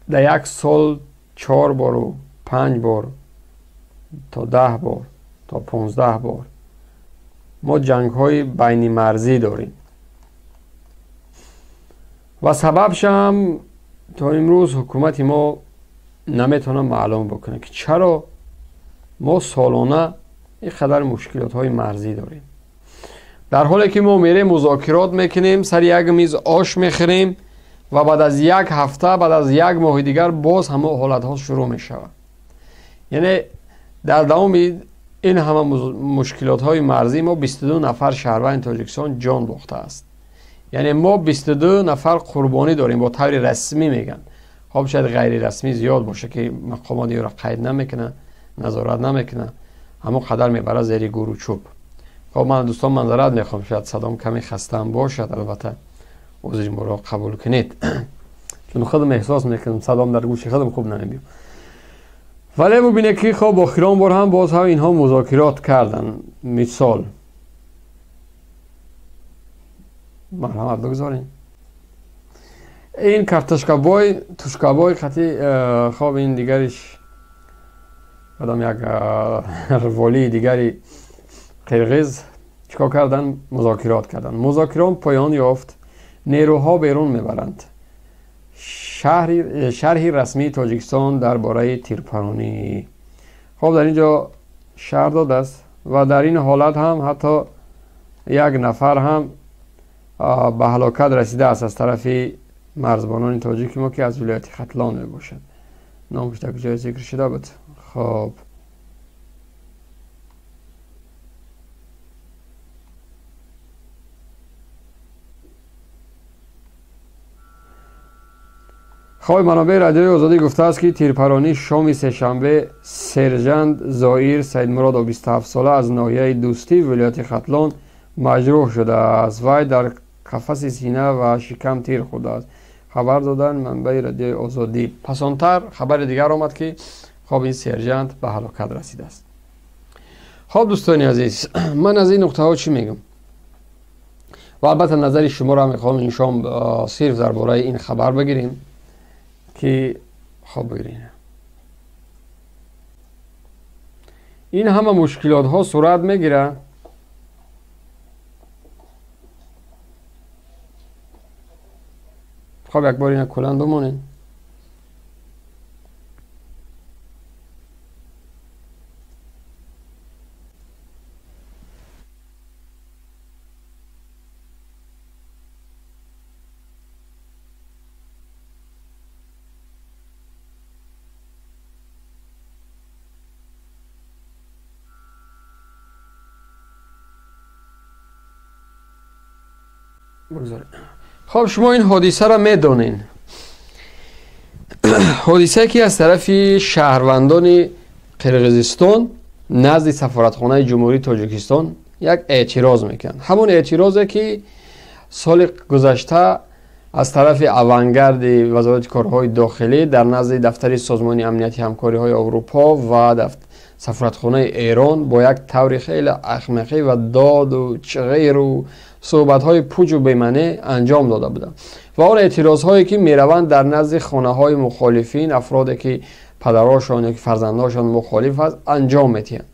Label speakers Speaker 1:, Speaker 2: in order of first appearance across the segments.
Speaker 1: Дар як сол 4 бору 5 бор то 10 бор то 15 бор мо ҷангҳои байнимарзӣ дорем ва сабабшам то имрӯз ҳукумати мо наметавонад маълум бикунад, ки чаро мо солона ин қадар мушкилотҳои марзӣ дорем. Дар ҳоле ки мо мерем музокирот мекунем, сари як миз ош мехӯрем ва баъд аз як ҳафта, баъд аз як моҳи дигар боз ҳамон ҳолатҳо шурӯъ мешавад. Яъне дар давоми ин ҳама мушкилотҳои марзӣ мо 22 нафар шаҳрванди Тоҷикистон ҷон бохтааст. Яъне мо 22 нафар қурбонӣ дорем, бо таври расмӣ мегӯянд. Хоб шояд ғайрирасмӣ зиёд боша, ки мақомот ёро қайд намекунад, назорат намекунад, ҳамон қадар мебарад зери гуру чӯб. Хоб ман дӯстон манзарат мехоҳам, шояд садом каме хастаам бошад, албатта узри моро қабул кунед, чун худам эҳсос мекунам садом дар гӯши худам хуб намебиём. Вале бубинед, ки хоб охирон бор ҳам боз ҳам инҳо музокирот карданд. Мисол марҳамат бигзорем, ин картошкабой тушкабой қати хоб ин дигариш бадам як волии дигари қирғиз чикор карданд? Музокирот карданд. Музокирот поён ёфт, нерӯҳо берун мебаранд. Шарҳи расмии Тоҷикистон дар бораи тирпаронӣ. Хоб дар ин ҷо шарҳ додааст ва дар ин ҳолат ҳам ҳатто як нафар ҳам ба ҳалокат расидааст аз тарафи марзбонони тоҷики мо, ки аз вилояти Хатлон мебошад. Номаш дар куҷое зикр шуда буд? Хоб хоб манобеи радиои Озодӣ гуфтааст, ки тирпаронии шоми сешанбе сержант Зоир Саидмуродов 27 сола аз ноҳияи Дӯстӣ вилояти Хатлон маҷрӯҳ шудааст. Вай дар қафаси сина ва шикам тир хӯрдааст, хабар доданд манбаи радиои Озодӣ. Пасонтар хабари дигар омад, ки хоб ин сержант ба ҳалокат расидааст. Хоб дӯстони азиз, ман аз ин нуқтаҳо чӣ мегӯям? Ва албатта назари шуморо мехоҳам ин шом сирф дар бораи ин хабар бигирем, ки хоб бигирем. Ин ҳама мушкилотҳо сурат мегирад. Хоб як бор ина кулан бимонед. Хоб шумо ин ҳодисаро медонед. Ҳодисае ки аз тарафи шаҳрвандони Қирғизистон назди сафоратхонаи Ҷумҳурии Тоҷикистон як эътироз мекунанд. Ҳамон эътирозе ки соли гузашта аз тарафи авангарди Вазорати корҳои дохилӣ дар назди дафтари Созмони амнияти ҳамкориҳои Аврупо ва сафоратхонаи Эрон бо як таври хеле ахмақӣ ва доду чғиру суҳбатҳои пуҷу бемаъне анҷом дода буданд. Ва он эътирозҳое ки мераванд дар назди хонаҳои мухолифин, афроде ки падарошон ё ки фарзандошон мухолиф аст, анҷом медиҳанд.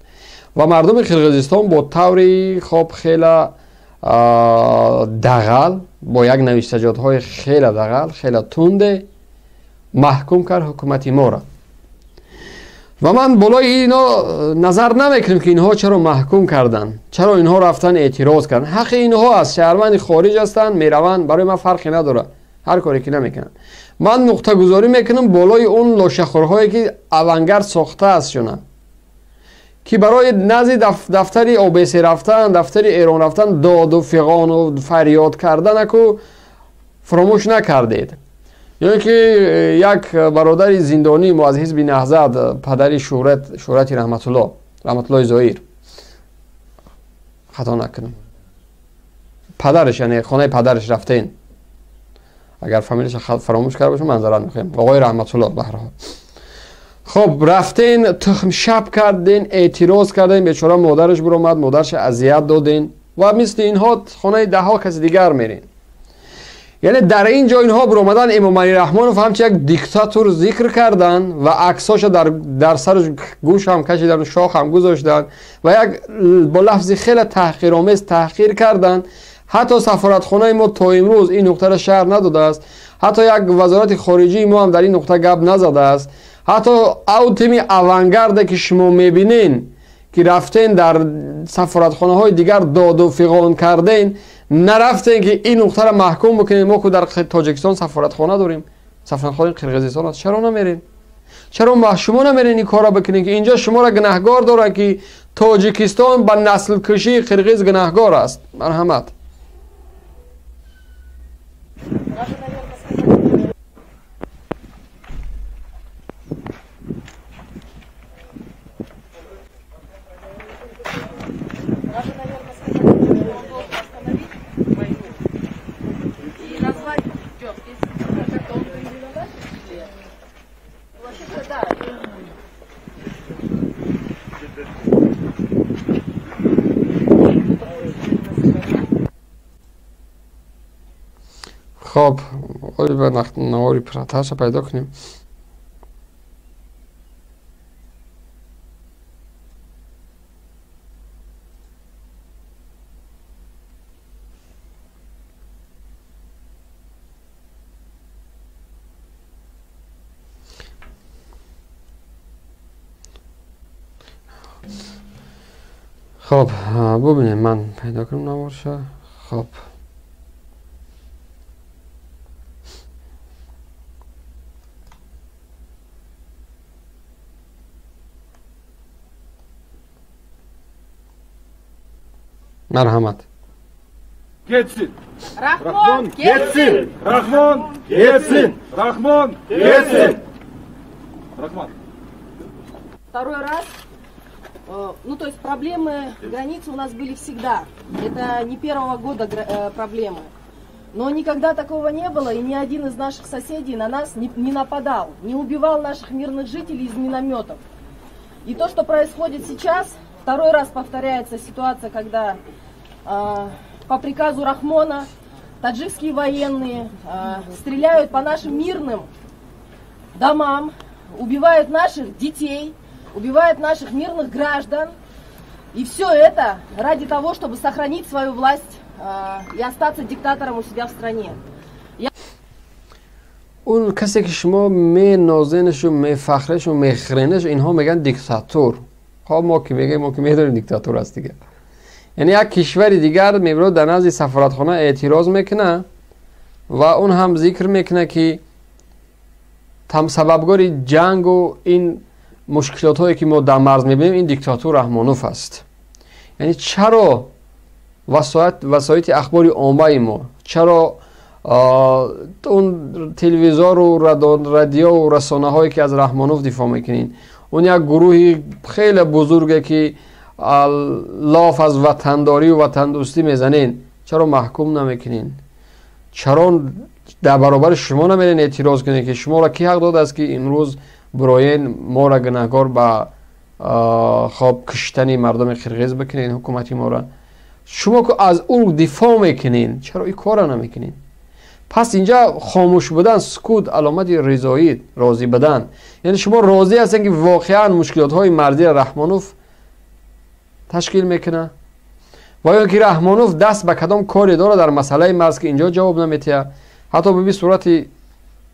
Speaker 1: Ва мардуми Қирғизистон бо таври хоб хеле дағал, бо як навиштаҷотҳои хеле дағал, хеле тунде маҳкум кард ҳукумати моро. Ва ман болои ино назар намекунем, ки инҳо чаро маҳкум карданд, чаро инҳо рафтан эътироз карданд. Ҳаққи инҳо аст, шаҳрванди хориҷ ҳастанд, мераванд, барои ман фарқе надорад, ҳар коре ки намекунанд. Ман нуқтагузорӣ мекунам болои он лошахӯрҳое ки авангард сохтааст шуна, ки барои назди дафтари ОБС рафтан, дафтари Эрон рафтан доду фиғону фарёд карданаку фаромӯш накардед. Ё ин ки як бародари зиндонии мо аз ҳизби Наҳзат, падари Шӯҳрати Раҳматуллои Зоир, хато накунам, падараш, яъне хонаи падараш рафтен, агар фамилияша фаромӯш карда бошам манзарат мехоҳем, оғои Раҳматулло баҳрҳол. Хоб рафтен, тухмшаб карден, эътироз карден, бечора модараш биромад, модарша азият доден ва мисли инҳо хонаи даҳҳо каси дигар мерен. Яъне дар ин ҷо инҳо биромадан Эмомалӣ Раҳмонов ҳамчун як диктатор зикр карданд ва аксоша дар сару гӯш ҳам кашидан, шох ҳам гузоштанд ва як бо лафзи хеле таҳқиромез таҳқир карданд. Ҳатто сафоратхонаи мо то имрӯз ин нуқтаро шарҳ надодааст. Ҳатто як вазорати хориҷии мо ҳам дар ин нуқта гап назадааст. Ҳатто ав тими авангарде ки шумо мебинен, ки рафтен дар сафоратхонаҳои дигар доду фиғон карден, нарафтен ки ин нуқтаро маҳкум бикунем. Мо ку дар Тоҷикистон сафоратхона дорем, сафоратхонаи Қирғизистон аст. Чаро намерен? Чаро шумо намерен ин корро бикунем, ки инҷо шуморо гунаҳгор доранд, ки Тоҷикистон ба наслкушии қирғиз гунаҳгор аст? Марҳамат. Хоб, оли ба навори праташа пайдо кунем. Хоб, бубинем, ман пайдо кунам наворша. Хоб, марҳамат.
Speaker 2: Кетсин! Рахмон кетсин! Рахмон кетсин! Рахмон кетсин! Рахмон.
Speaker 3: Второй раз, ну то есть проблемы границы у нас были всегда. Это не первого года проблемы. Но никогда такого не было, и ни один из наших соседей на нас не нападал, не убивал наших мирных жителей из минометов. И то, что происходит сейчас, второй раз повторяется ситуация, когда по приказу Рахмона таджикские военные стреляют по нашим мирным домам, убивают наших детей, убивают наших мирных граждан. И все это ради того, чтобы сохранить свою власть и остаться диктатором у себя в стране.
Speaker 1: اون کسی که شما می نازینش و می فخرش و میخرینش، اینها میگن دیکتاتور. خب ما که میگیم، ما که میدونیم دیکتاتور است دیگه. یعنی یک کشور دیگر میبره در نزد سفارتخانه اعتراض میکنه و اون هم ذکر میکنه که تم سببگار جنگ و این مشکلات هایی که ما در مرز میبینیم این دیکتاتور رحمانوف است. یعنی چرا وسایط اخبار عامه ما، چرا اون تلویزیون و رادیو و رسانه هایی که از رحمانوف دفاع میکنین، اون یک گروهی خیلی بزرگه که لاف از وطنداری و وطندوستی میزنین، چرا محکوم نمیکنین؟ چرا در برابر شما نمیرین اعتراض کنین که شما را کی حق داده است که امروز براین ما را گناهگار به خواب کشتن مردم قرقیز بکنین؟ حکومتی ما را شما که از او دفاع میکنین، چرا این کار را نمیکنین؟ پس اینجا خاموش بودن، سکوت علامت رضایی، راضی بودن. یعنی شما راضی هستین که واقعا مشکلات های مرزی رحمانوف تشکیل میکنه و یا که رحمانوف دست به کدام کاری داره در مسئله مرز که اینجا جواب نمیده. حتی به صورت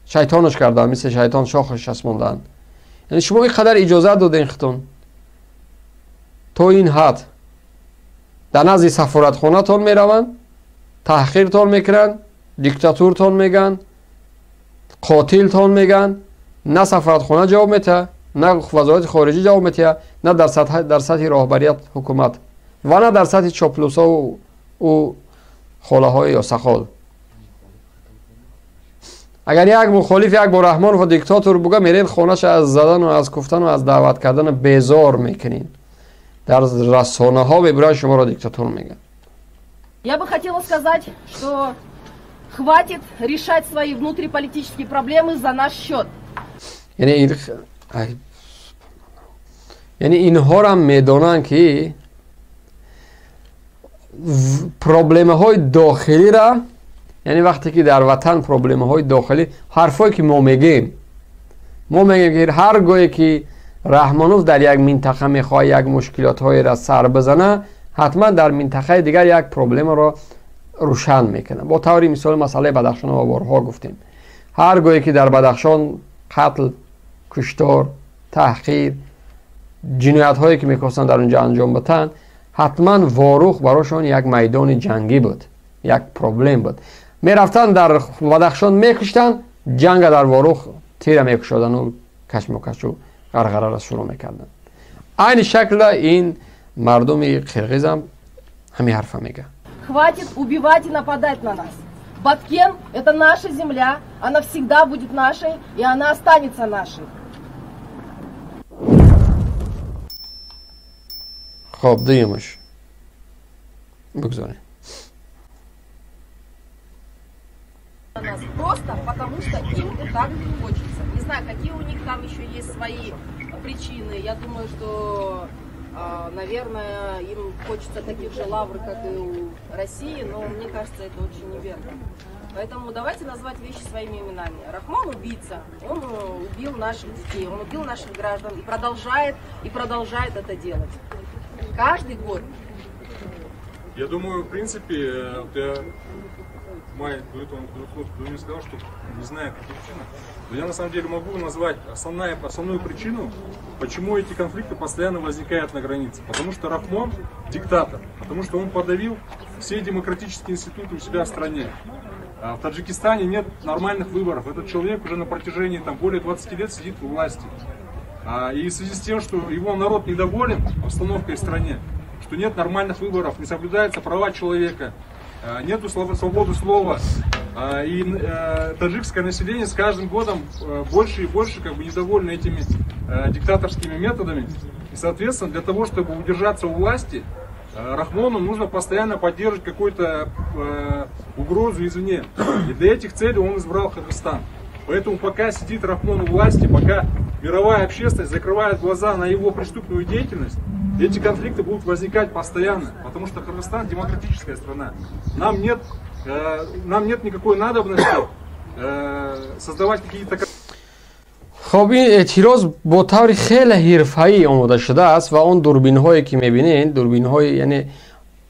Speaker 1: شیطانش کردن، مثل شیطان شاخش چسبوندن. یعنی شما اینقدر اجازه دادین خودتون تا این حد در نزد سفارتخانه تان میروند، تحقیرتان میکنن، دیکتاتورتان میگن، قاتلتان میگن. نه سفارتخانه جواب میده، نه وزارت خارجه جواب میده، نه در سطح راهبریت حکومت و نه در سطح چاپلوسا و خاله های یا سخال. اگر یک مخالف یک با رحمان و دیکتاتور بگه، میرین خانهش از زدن و از گفتن و از دعوت کردن بیزار میکنین. در رسانه ها برای شما را دیکتاتور میگن.
Speaker 3: Я бы хотела сказать, что хватит решать свои внутриполитические проблемы за наш счет.
Speaker 1: یعنی اینها را میدانند که проблемه های داخلی را Яъне вақте ки дар ватан проблемаҳои дохилӣ, ҳарфое ки мо мегӯем, мо мегӯем ки ҳар гоҳе ки Раҳмонов дар як минтақа мехоҳад як мушкилотҳоеро сар бизана, ҳатман дар минтақаи дигар як проблемаро рӯшан мекунад. Бо таври мисол масъалаи Бадахшон ва борҳо гуфтем. Ҳар гоҳе ки дар Бадахшон қатл, куштор, таҳқир, ҷиноятҳое ки мехостанд дар онҷо анҷом битанд, ҳатман Ворух барошон як майдони ҷангӣ буд, як проблем буд. Мерафтанд дар Бадахшон мекуштанд, ҷанга дар Ворух тира мекушодану кашмокашу ғарғараро шурӯъ мекарданд. Айни шакла ин мардуми қирғизам ҳамин ҳарфа мегӯяд.
Speaker 3: Хватит убивать и нападать на нас. Баткен – это наша земля, она всегда будет нашей, и она останется нашей.
Speaker 1: Хоб, дуюмаш. Бигзорем.
Speaker 3: Просто потому, что им так хочется. Не знаю, какие у них там еще есть свои причины. Я думаю, что, наверное, им хочется таких же лавр, как и у России, но мне кажется, это очень неверно. Поэтому давайте назвать вещи своими именами. Рахмон убийца, он убил наших детей, он убил наших граждан и продолжает это делать. Каждый год.
Speaker 2: Я думаю, в принципе, я Май до этого не сказал, что не знает, какие причины. Но я на самом деле могу назвать основную причину, почему эти конфликты постоянно возникают на границе. Потому что Рахмон диктатор, потому что он подавил все демократические институты у себя в стране. В Таджикистане нет нормальных выборов. Этот человек уже на протяжении там, более 20 лет сидит у власти. И в связи с тем, что его народ недоволен обстановкой в стране, что нет нормальных выборов, не соблюдаются права человека, нету свободы слова, и таджикское население с каждым годом больше и больше как бы недовольно этими диктаторскими методами. И, соответственно, для того, чтобы удержаться у власти, Рахмону нужно постоянно поддерживать какую-то угрозу извне. И для этих целей он избрал Кыргызстан. Поэтому пока сидит Рахмон у власти, пока мировая общественность закрывает глаза на его преступную деятельность, эти конфликты будут возникать постоянно, потому что Кыргызстан демократическая страна. Нам нет никакой надобности создавать какие-то...
Speaker 1: Хоб, ин эътироз бо таври хеле ҳирфаӣ омода шудааст ва он дурбинҳое ки мебинед, дурбинҳои яъне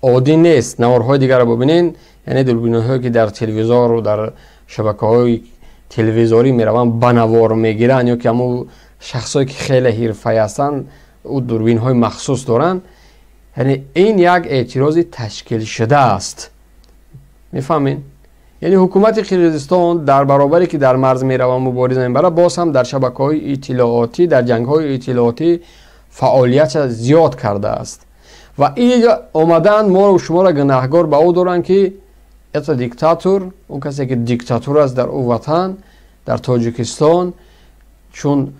Speaker 1: оддӣ нест. Наворҳои дигарро бибинед, яъне дурбинҳое ки дар телевизору дар шабакаҳои телевизорӣ мераванд, ба навор мегиранд, ё ки ҳамон шахсое ки хеле ҳирфаӣ ҳастанд, ӯ дурбинҳои махсус доранд. Яъне ин як эътирози ташкилшуда аст. Мефаҳмед? Яъне ҳукумати Қирғизистон дар баробаре ки дар марз мераванд мубориза мебарад, боз ҳам дар шабакаҳои иттилоотӣ, дар ҷангҳои иттилоотӣ фаъолиятша зиёд кардааст. Ва ин омадаанд моро шуморо гунаҳгор ба ӯ доранд ки это диктатор, он касе ки диктатур аст дар ӯ ватан, дар Тоҷикистон, чун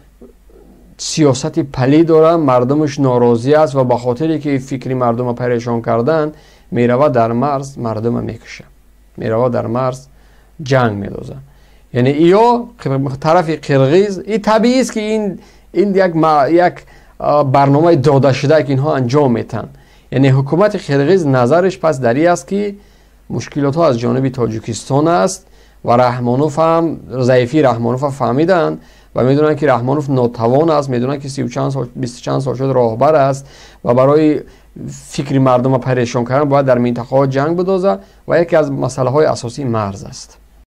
Speaker 1: сиёсати палӣ дорад, мардумаш норозӣ аст ва ба хотире ки фикри мардумро парешон кардан, меравад дар марз мардумро мекушад, меравад дар марз ҷанг медозад. Яъне ё тарафи қирғиз, ин табиист ки ин як барномаи додашуда ки инҳо анҷом метаҳанд. Яъне ҳукумати қирғиз назараш пас дар ин аст ки мушкилотҳо аз ҷониби Тоҷикистон аст ва Раҳмонов ҳам заифии Раҳмоновро фаҳмиданд ва медонанд ки Раҳмонов нотавон аст, медонанд ки 20 чанд сол шуд роҳбар аст ва барои фикри мардумро парешон кардан бояд дар минтақаҳо ҷанг бидозад ва яке аз масъалаҳои асосии марз аст.